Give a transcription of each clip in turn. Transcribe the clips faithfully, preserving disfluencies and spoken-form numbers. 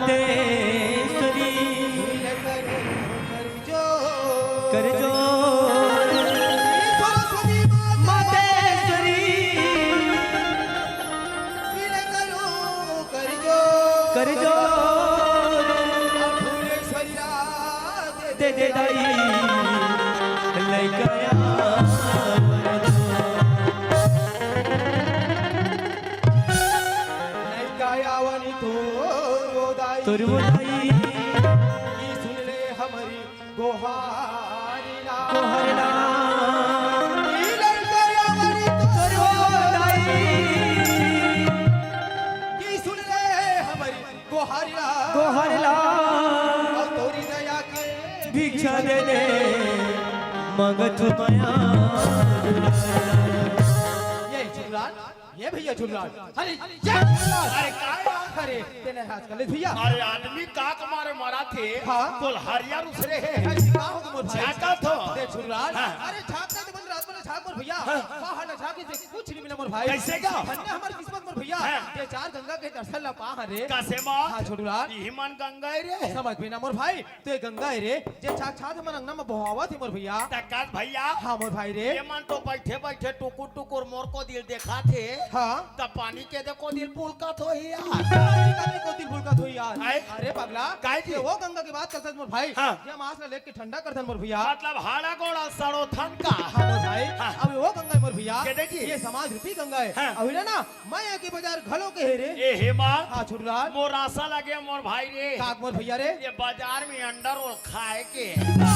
मातेश्वरी, कर जोर। मातेश्वरी, कर जोर। दे दे दाई, लइका आवन तो। लइका आवन तो वो दाई। तोर वो दाई। ई सुन ले हमरी गोहारी ला। गोहारी ला। ई लइका आवन तो तोर वो दाई। ई सुन ले हमरी गोहारी ला। गोहारी ला। अउ तोरी दया के भिक्षा दे दे, मंगत मया। ये झुल्लान, ये भैया झुल्लान। अरे, ये झुल्लान। अरे, काय बात? अरे, तेने नाराज कर ले भैया। अरे, आदमी का के मारे मरा थे? हाँ। तो हरियर उसरे हे। अरे, का हो गया मोर भाई? झाका थो। देख झुल्लान। हाँ। अरे, झाका तो बंद रात में झाक मोर भैया। हाँ। बाहर ना झाके से कुछ नहीं मिला मोर भाई। कैसे का? धन्य हमारी किस्मत मोर भैया। हाँ। ये चार गंगा के दर्शन ला पा रे। कैसे माँ? हाँ, छोटू लाल। यही मन गंगा है रे। समझ में ना मोर भाई। तो ये गंगा है रे, जे साक्षात हमर अंगना में बोहावत हे मोर भैया। तकास भैया। हाँ मोर भाई रे। ये मन तो बैठे बैठे टुकुर टुकुर मोर को दिल देखा थे। हाँ। तब पानी के देखो दिल पुलकत होही यार। पानी का देखो दिल पुलकत होही यार। आए? अरे पगला, काय जी? ये वो गंगा की बात करता मोर भाई। हाँ। ये मास ला लेके ठंडा करथन मोर भैया। मतलब हाड़ा गोड़ा सड़ो थन का। हाँ मोर भाई। हाँ। अब वो गंगा है मोर भैया। के देखी? ये समाज रूपी गंगा है। हाँ। अभी ना ना, मया के बाजार घलो के हे रे। ए हे माँ। हाँ, छोटू लाल। मोर आशा लगे मोर भाई रे। काक मोर भैया रे। ये बाजार में अंडा रोल खाए के। अंडा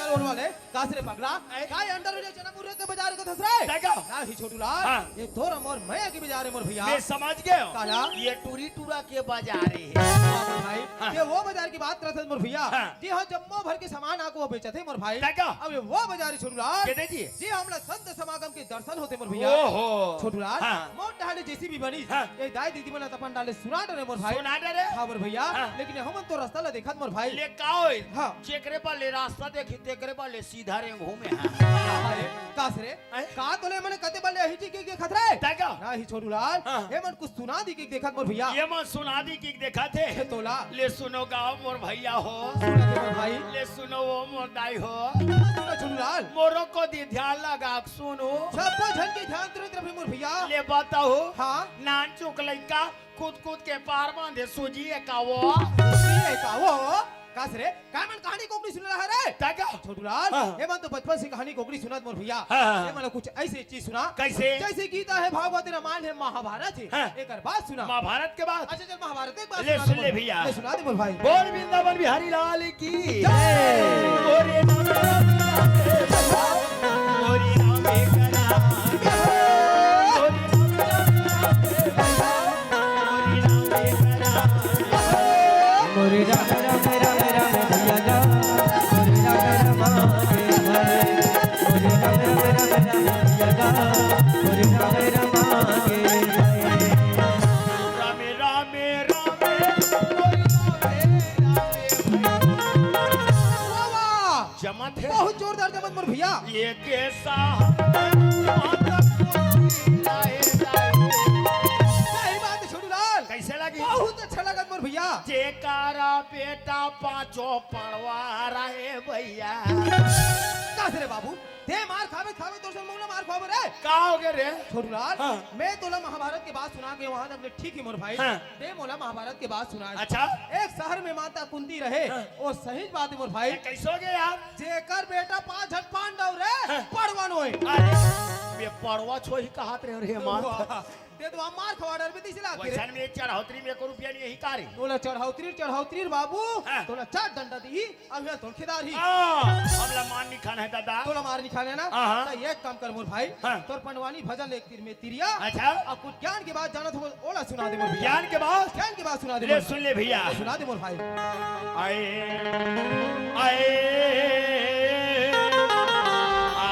रोल वाले, कास रे पगला। ए? काय अंडा रोल चना मुर्गा के बाजार को धस रे? देखो। ना ही छोटू लाल। हाँ। ये तोर मोर मया के बाजार है मोर भैया। मैं समझ गयो। काला? ये टूरी टूरा के बाजार है। हाँ, मोर भाई। हाँ। ये वो बाजार की बात करत है मोर भैया। हाँ। जी हाँ, जम्मो भर के सामान आको वो बेचत है मोर भाई। देखो। अब ये वो बाजार है छोटू लाल। के दे जी? जी, हमला संत समागम के दर्शन होते मोर भैया। ओहो। छोटू लाल, हाँ। मोर डाले जेसीबी बनी। हाँ। ये दाई दीदी मन अपन डाले सुना डरे मोर भाई। सुना डरे? हाँ मोर भैया। हाँ। लेकिन हमन तो रास्ता ला देखत मोर भाई। ले का होइस? हाँ। जेकरे बा ले रास्ता देखी, तेकरे बा ले सीधा रेंग घूमे। हाँ। अरे, कास रे? हैं? का तोले मने कते बा ले ही जी के, के खतरे? तैं का? ना ही छोटू लाल। हाँ। ये मन कुछ सुना दी के देखत मोर भैया। ये मन सुना दी के देखत हे। ये तोला। ले सुनो गाँव मोर भैया हो। सुना दे मोर भाई। ले सुनो वो मोर दाई हो। सुना छोटू लाल। मोरो को दी ध्यान लगा सुनो। सबो झन के ध्यान तुरंत रखे मोर भैया। ले बताओ। हाँ। नान चुक लइका कूद कूद के पार बांधे सूजी एकावो। सूजी एकावो? कास रे, काय मन कहानी कोकनी सुनला है रे? तैं का? छोटू लाल, हाँ। ये मन तो बचपन से कहानी कोकनी सुनत मोर भैया। हाँ, हाँ, हाँ। ये मन कुछ ऐसे चीज सुना। कैसे? जैसे गीता है, भागवत है, रामायण है, महाभारत है। हाँ। एकर बात सुना। महाभारत के बात? अच्छा, चल महाभारत के बात ले सुना सुन दे ले मोर भैया। ले सुना दे मोर भाई। बोल वृंदावन बिहारी लाल की। जय। ओरे राम राम राम राम, ओरे राम एक राम, ओरे राम राम राम राम, ओरे राम एक राम। मोरे राम राम राम राम भैया गा, मोरे राम राम के भाई, मोरे राम राम राम राम भैया गा, मोरे राम राम के भाई। रामे रामे रामे, मोरे रामे रामे भैया। वाह, वाह। जमत है। बहुत जोरदार जमत मोर भैया। ये कैसा माता को लाए लाए। सही बात है छोटू लाल। कैसे लगी? बहुत अच्छा लगा मोर भैया। जेकारा बेटा पांचों पड़वा रहे भैया। कास रे बाबू, ते मार खावे खावे तोर से मोला मार खावे रे। का हो गया रे? छोटू लाल, हाँ। मैं तोला महाभारत के बात सुना के वहां तक ले ठीक ही मोर भाई। हाँ। ते मोला महाभारत के बात सुना। अच्छा। एक शहर में माता कुंती रहे। हाँ। वो सही बात है मोर भाई। कैसे हो गया यार? जेकर बेटा पांच झन पांडव रे, हाँ। पड़वा नोय। अरे, ये पड़वा छोही कहत रहे रे मार। वाह। ते तो मार खवा डर में तीसरा आके रे। वैसन में चढ़ौतरी में एको रुपया नहीं यही का रे? तोला चढ़ौतरी, चढ़ौतरी रे बाबू। हाँ। तोला चार डंडा दी, अब ये तोर खिदार ही। हाँ, हमला मार नहीं खाना है दादा। तोला मार नहीं खाना है ना? हाँ, हाँ। तो एक काम कर मोर भाई, हाँ। तोर पंडवानी भजन एक तीर में तिरिया। अच्छा। अब कुछ ज्ञान के बात जानत हो, ओला सुना दे मोर भैया। ज्ञान के बात? ज्ञान के बात सुना दे ले मोर सुन ले भैया। सुना दे मोर भाई। आए, आए, आ।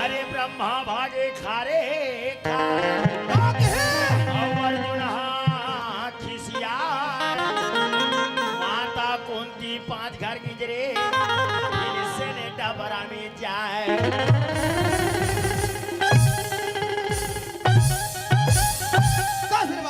अरे ब्रह्मा भागे खारे खा। का कहे? अउ अर्जुन हा खिसिया। माता कुंती पांच घर गिंजरे, फिर से ने डबरा में जाए। कास रे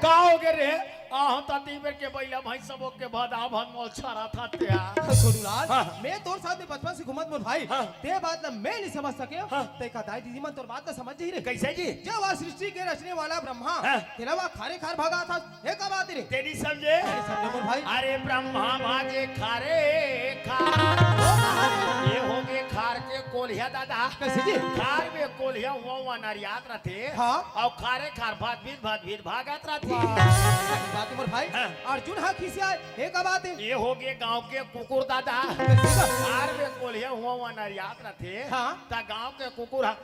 का होगे रे? आहो त तीन बेर के बइला भैंस सबो के बदा भन मोल छरा था त्या। छोटूलाल, हाँ। मैं तोर साथ में बचपन से घूमत मोर भाई। हाँ। ते बात ला मैं नहीं समझ सके। हाँ। ते का दाई दीदी मन तोर बात ला समझ जाही रे। कैसे जी? जब वह सृष्टि के रचने वाला ब्रह्मा, हाँ। तेला वह खारे खार भगा था, ये का बात रे? तेरी समझे? तेरी समझे मोर भाई। अरे ब्रह्मा भागे खारे खार। ये होगे खार के कोलिया दादा। कैसे जी? खार में कोलिया हुआ हुआ नरियात रथे। हाँ। अउ खारे खार भात भीत भात भीत भागत रथे। वाह, सही बात है मोर भाई। हाँ। अर्जुन हा खिसिया, ये का बात है? ये होगे गांव के कुकुर दादा। कैसे का? खार में कोलिया हुआ हुआ नरियात रथे। हाँ। त गांव के कुकुर हा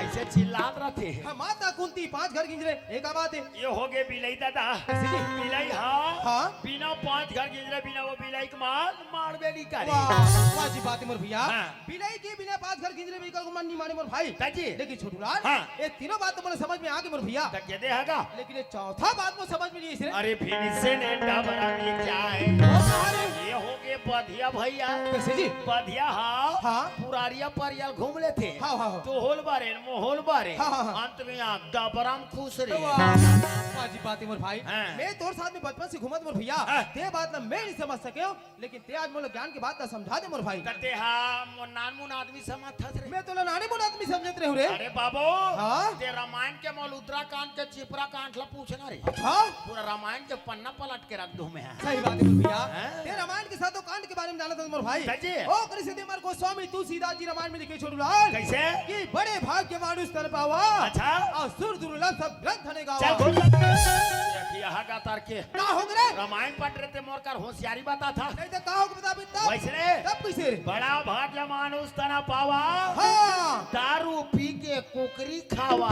ऐसे चिल्लात रथे। हाँ, माता कुंती पांच घर गिंजरे, ये का बात है? ये होगे बिलई दादा। कैसे जी? बिलई हा हाँ। बिना पांच घर गिंजरे बिना वो बिलई के मार, मारबे नहीं करे। वाह, वाह जी बात है मोर भैया। हाँ। बिलई के बिना पांच घर गिंजरे भी का मन नहीं माने मोर भाई। दाजी। लेकिन छोटूलाल, हाँ। ये तीनों बात तो मोला समझ में आ गई मोर भैया। त के दे हगा? लेकिन ये चौथा बात मोला समझ में नहीं आई रे। अरे फिर से ने डबरा में क्या है? वो कहाँ रे? ये होगे बधिया भैया। कैसे जी? बधिया हा। हाँ। पुरारिया परियाल घूम लेथे। हाँ, हाँ, हाँ। तो होल बारे, मोहोल बारे। हाँ, हाँ, हाँ। अंत में आ डबरा में खुश रे। वाह, वाह जी बात है मोर भाई। हाँ। मैं तोर साथ में बचपन से घूमत मोर भैया। हाँ। ते बात ला मैं नहीं समझ सके हूँ। लेकिन ते आज मोला ज्ञान के बात ला समझा दे मोर भाई। त ते हा मोर नानमुन आदमी समझत हस रे। मैं तोला नानमुन आदमी समझत रहे हूँ रे। अरे बाबू, हाँ? ते रामायण के मोल उत्तराखंड के चिपरा कांड ला पूछना रे। अच्छा? पूरा रामायण के पन्ना पलट के रख दूं मैं। सही बात है मोर भैया। हाँ? ते रामायण के सातों कांड के बारे में जानत हस मोर भाई। सच्ची? ओ कृष्ण देव गोस्वामी तुलसीदास जी रामायण में लिखे छोटूलाल। कैसे? कि बड़े भाग्य मानुष तन पावा। अच्छा? और सुर दुर्लभ सब ग्रंथ ने गावा। चल घुस। ये किया हा गातार के। का हो गे रे? रामायण पढ़ रहे थे, मोर कर होशियारी बता था। नहीं तो का हो गे बता बिता? वैसे रे, तब कैसे रे? बड़ा भाग्य मानुष तना पावा। हाँ। दारू पी के कुकरी खावा।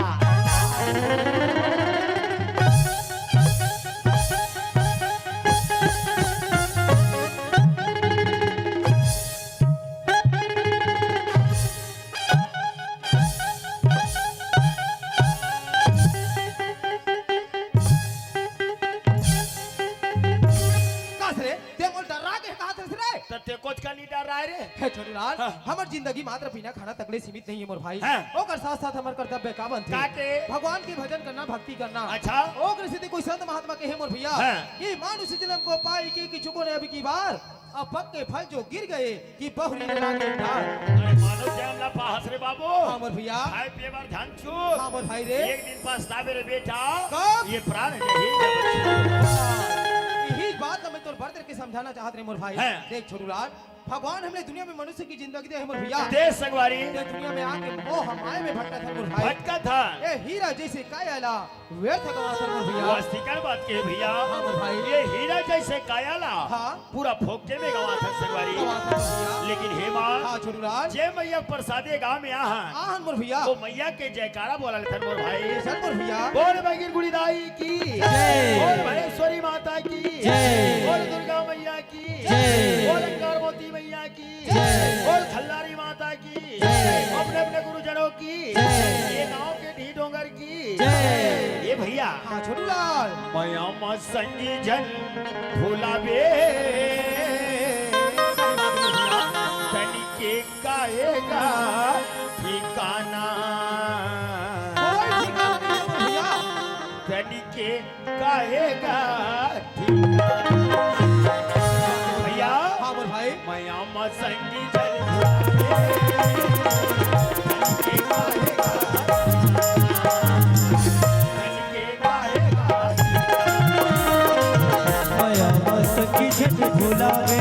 कस रे, ते मोल डर्रा के कहा थस रे? त ते कोच का नहीं डर्रा रे? हे छोटूलाल, हाँ। हमर जिंदगी मात्र पीना खाना तक ले सीमित नहीं है मोर भाई। हाँ। ओकर साथ साथ हमर कर्तव्य का बनथे? काटे। भगवान के भजन करना, भक्ति करना। अच्छा। ओकर सेती कोई संत महात्मा कहे मोर भैया हाँ। कि मानुष जन्म को पाई के किछु को नहीं अब की बार। अब पक के फल जो गिर गए कि बहुरी लगा के डार। अरे मानो श्याम ला पाहस रे बाबू। हाँ मोर भैया। खाए पिए बर धन छू। हाँ मोर भाई रे। एक दिन पछतावे रे बेटा। कब? ये प्राण नहीं जब छू। यही बात ला मैं तोर बर के समझाना चाहत रे मोर भाई। हैं। देख छोटूलाल, भगवान हमने दुनिया में मनुष्य की जिंदगी दे है मोर भैया। दे संगवारी। ये दुनिया में आके मोह माया में भटका था मोर भाई। भटका था। ये हीरा जैसे काया ला व्यर्थ गवा था मोर भैया। वो अस्तिकर बात के भैया। हाँ मोर भाई। ये हीरा जैसे काया ला हाँ। पूरा फोकटे में गवा था संगवारी। गवा था मोर भैया। लेकिन हे माँ, हाँ छोटूलाल। जे मैया प्रसादे गाँव में आहा। आहा मोर भैया। वो मैया के जयकारा बोला ले था मोर भाई। ये सर मोर भैया। बोल बगिर गुड़ी दाई की। जय। बोल भलेश्वरी माता की। जय। बोल दुर्गा मैया की। जय। बोल अंगार मोती मैया की। जय। बोल खल्लारी माता की। जय। अपने अपने गुरुजनों की। जय। ये गांव के ढी डोंगर की। जय। ये भैया। हाँ, छोटूलाल। मया मा संगी जन भुलावे। तनिके काहेगा ठिकाना। कोई ठिकाना नहीं है भैया। तनिके काहेगा ठिकाना। भैया, हाँ, मोर भाई। मया मा संगी जन भुलावे। तनिके काहेगा ठिकाना। तनिके काहेगा ठिकाना। मया मा संगी जन भुलावे।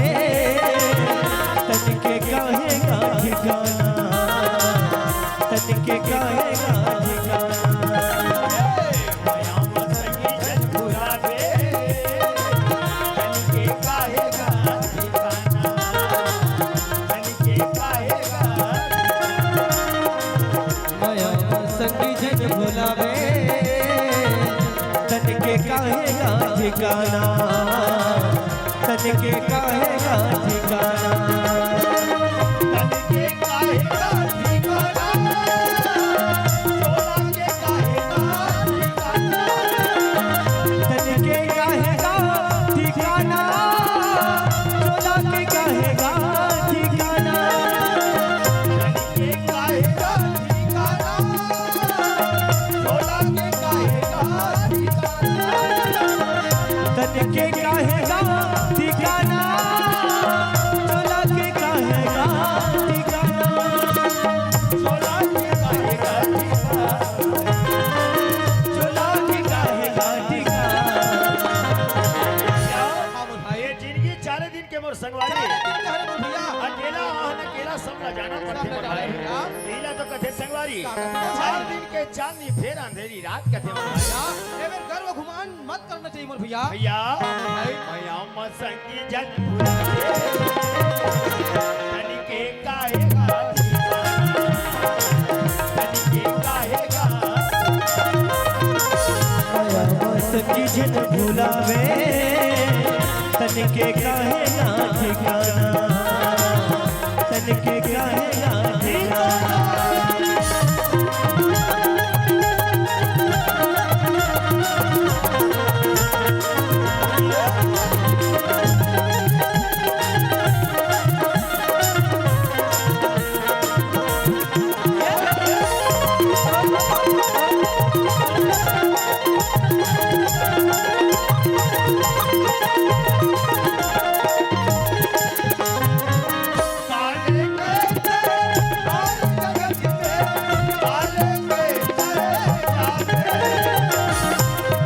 तनिके काहेगा ठिकाना। तनिके काहेगा ठिकाना। मया संगी जन भुलावे, तनिके काहेगा ठिकाना, तनिके काहेगा ठिकाना। तनिके काहेगा ठिकाना। तनिके काहेगा ठिकाना, चोला के काहेगा ठिकाना। तनिके काहेगा ठिकाना, चोला के काहेगा कथे मोर भाई। भैया। लीला तो कथे संगवारी। का कथे मोर भाई? चार दिन के चांदनी फेर अंधेरी रात कथे मोर भाई। भैया, ए मेर गर्व घुमान मत करना चाहिए मोर भैया। भैया, भाई। भैया, मसंगी जन भुला दे। तनिके काहे गा, तनिके काहे गा। भैया, मसंगी जन भुलावे, तनिके काहे ना ठिकाना, तनिके काहे ना ठिकाना।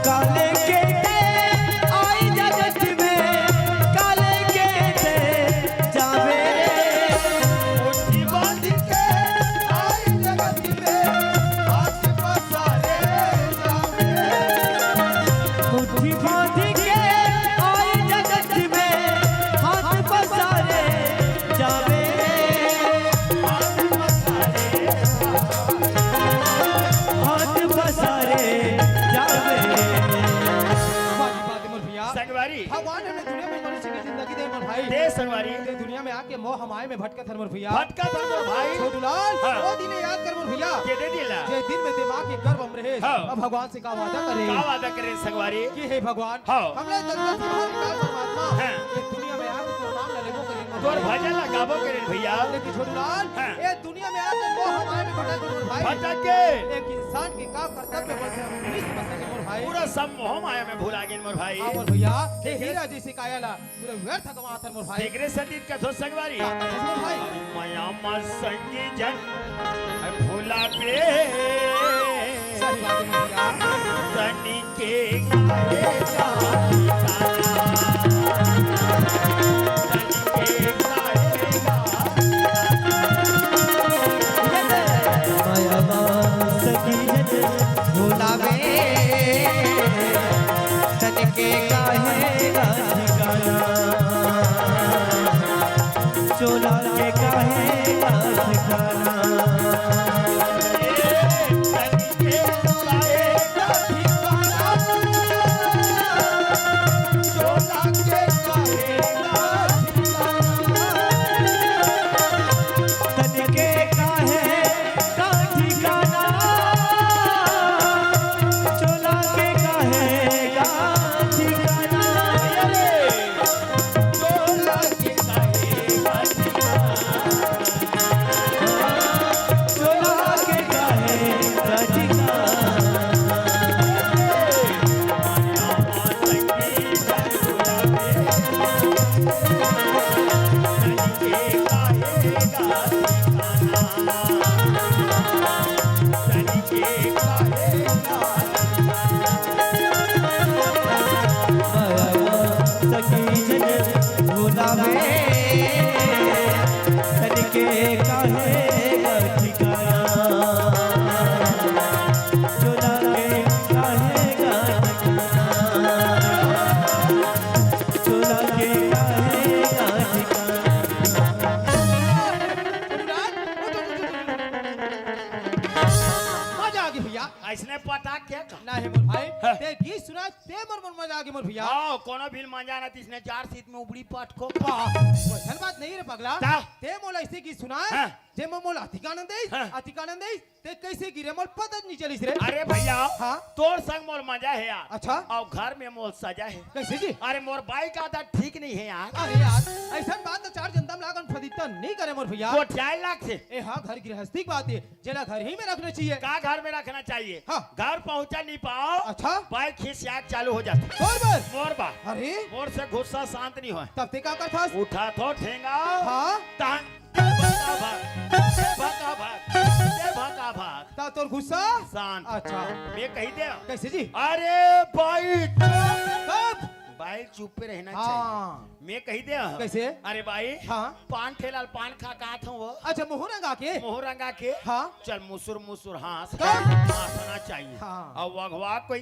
काले के ते आई जगत में, काले के ते जावे रे। मुट्ठी बांध के आई जगत में, हाथ पसारे जावे। मुट्ठी बांध के आई जगत में, हाथ पसारे जावे रे। हाथ पसारे हाथ पसारे जावे। वाह, वाह, मोर भैया। संगवारी। भगवान हमने दुनिया में मनुष्य की जिंदगी दे मोर भाई। दे संगवारी। ते दुनिया में आके मोह माया में भटकत हन मोर भैया। भटकत हन मोर भाई। छोटू लाल, हाँ। वो दिन याद कर मोर भैया। के दे दिला। जे दिन में दिमाग के गर्व में रहे। हाँ। अब भगवान से का वादा करे? का वादा करे संगवारी? कि हे भगवान, हाँ। हमने दस दस बार निकाल परमात्मा। हाँ। ये दुनिया में आके तोर नाम ला लेबो करे मोर तोर भाई। भजन ला गाबो करे भैया। लेकिन छोटू लाल, हाँ। ये दुनिया में आके मोह माया में भटक गए मोर भाई। भटक गए। एक इंसान के का कर्तव्य बोलते हैं, पुलिस फंसे के मोर भाई। पूरा सब मोह माया में भुला गए मोर भाई। हाँ मोर भैया, हे हीरा जैसे काया ला पूरा व्यर्थ गवा आथन मोर भाई। एकरे सेती कथो संगवारी। का कथो मोर भाई? माया मा संगी जन भुलाबे। सही बात है मोर भैया। तनी के गाए गा, तनी के गाए गा। माया मा संगी जन भुलाबे, तन के काहे गा ठिकाना, चोला के काहे गा ठिकाना। तन के काहे का ठिकाना, चोला के काहे का ठिकाना। चोला के काहे का ठिकाना। चोला के काहे का ठिकाना। सखी जन भुलावे, तन के काहे गा ठिकाना। चोला के काहे गा ठिकाना। चोला के काहे गा ठिकाना। मजा आ गई भैया। ऐसने पटाक के का? ना हे मोर भाई, हाँ। ते गीत सुना, ते मोर, मोर मजा आ गई मोर भैया। हाँ, कोनो भी मजा ना, तीसने चार सीट में उबड़ी पटको। वाह, वैसन बात नहीं रे पगला। ता? ते मोला ऐसे गीत सुना, हाँ। जे में मोला अधिक आनंद आई, हाँ। अधिक आनंद आई, ते कैसे गिरे मोर पता नहीं चलिस रे। अरे भैया, हाँ? तोर संग मोर मजा है यार। अच्छा। अउ घर में मोर सजा है। कैसे जी? अरे मोर बाइक आदत ठीक नहीं है यार। अरे यार, ऐसन बात तो चार जनता में लागन फदिता नहीं करे मोर भैया। गोठियाए लागथे। ए हाँ, घर गृहस्थी की बात है, जेला घर ही में रखना चाहिए। का घर में रखना चाहिए? हाँ। घर पहुँचा नहीं पाओ, अच्छा। बाइक खिसियाक चालू हो जाथे। तोर बर? मोर बर। अरे? मोर से गुस्सा शांत नहीं होय। तब ते का करथस? उठाथों ठेंगा। हाँ। तहन भका भक, भका भक, भका भक। ता तोर गुस्सा? शांत। अच्छा। मैं कही दे। कैसे जी? अरे भाई, चुप। तब? बाई चुप्पे रहना चाहिए। हाँ। मैं कही दे हँव। कइसे? अरे बाई, हाँ। पान ठेला ल पान खा के आत हँव वो। अच्छा, मुँह रंगा के? मुँह रंगा के। हाँ। चल मुसुर मुसुर हाँस। का? हाँसना चाहिए। हाँ। अउ अगवा कोई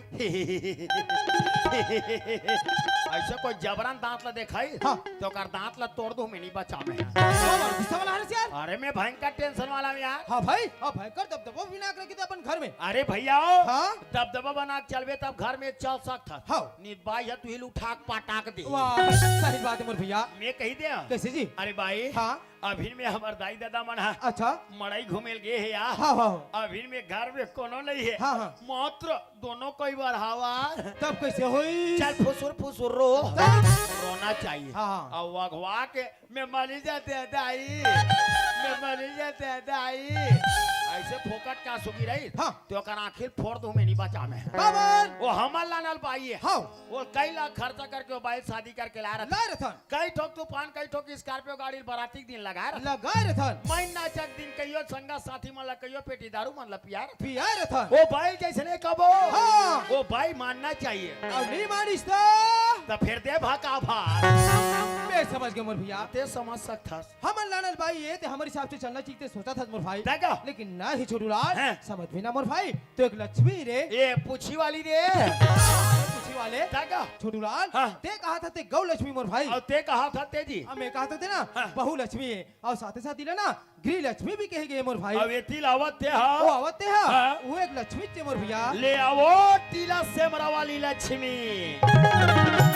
अइसे कोई जबरन दाँत ला देखाही, हाँ। त ओकर दाँत ला तोड़ दूँ, मैं नइ बचाँव। हाँ, गुस्सा वाला हरस यार। अरे मैं भयंकर tension वाला हँव यार। हाँ भाई, हाँ, भयंकर दबदबा बना के रखे हे अपन घर में। अरे भइया, हाँ? दबदबा बना के चलबे तब घर में चल सकत हस। हाँ। नइ त बाई ह तुही ल उठा के पटक दिही। वाह, सही बात हे मोर भइया। मैं कही दे हँव। कइसे जी? अरे बाई, हाँ। अभी में हमर दाई ददा मन ह अच्छा। मड़ई घूमे ल गे हे यार। हाँ, हाँ। अभी में घर में कोनो नइ हे। हाँ, हाँ। मात्र दोनों कोई बर हवय। तब कइसे होही? चल फुसुर फुसुर रो। तब? रोना चाहिए। हाँ, हाँ। अउ अगवा के मैं मरी जातेंव दाई, मैं मरी जातेंव दाई। अइसे फोकट के आँसू गिरही, हाँ। त ओकर आँखी ल फोर दूँ, मैं नइ बचाँव। काबर? वो हमर लानल बाई हे। हाँ। वो कई लाख खर्चा करके वो बाई ल शादी करके लाय रहिथे। लाय रहिथे। कई ठोक तूफान, कई ठोक Scorpio गाड़ी ल बराती के दिन लगाय रहिथे। लगाय रहिथे। महीना चक दिन कहियो संगा साथी मन ला, कहियो पेटी दारू मन ला पियाय रहिथे। पियाय रहिथे। वो बाई जइसने कबो। हाँ। वो बाई मानना चाहिए। अउ नइ मानिस त? त फेर दे भका भा। मैं समझ गेंव मोर भइया। तैं समझ सकत हस। हमर लानल बाई ए, तैं हमर हिसाब से चलना चाहिए, तैं सोचत हस मोर भाई। तैं का? लेकिन ना ही छोटू लाल, हैं? समझ भी ना मोर भाई, तैं एक लक्ष्मी रे। ए, पूछी वाली रे। पूछी वाले। तैं का? छोटू लाल, हाँ। तैं कहत हस तैं गौ लक्ष्मी मोर भाई। अउ तैं कहत हस तैं जी। अउ मैं कहत हँव तैं ना, हाँ। बहु लक्ष्मी हे। अउ साथे साथ इला ना, गृह लक्ष्मी भी कहे गे हे मोर भाई। अउ एती ल आवत तैं हा। वो आवत तैं हा। हाँ। वो एक लक्ष्मी चे मोर भइया। ले आवो टीला सेमरा वाली लक्ष्मी।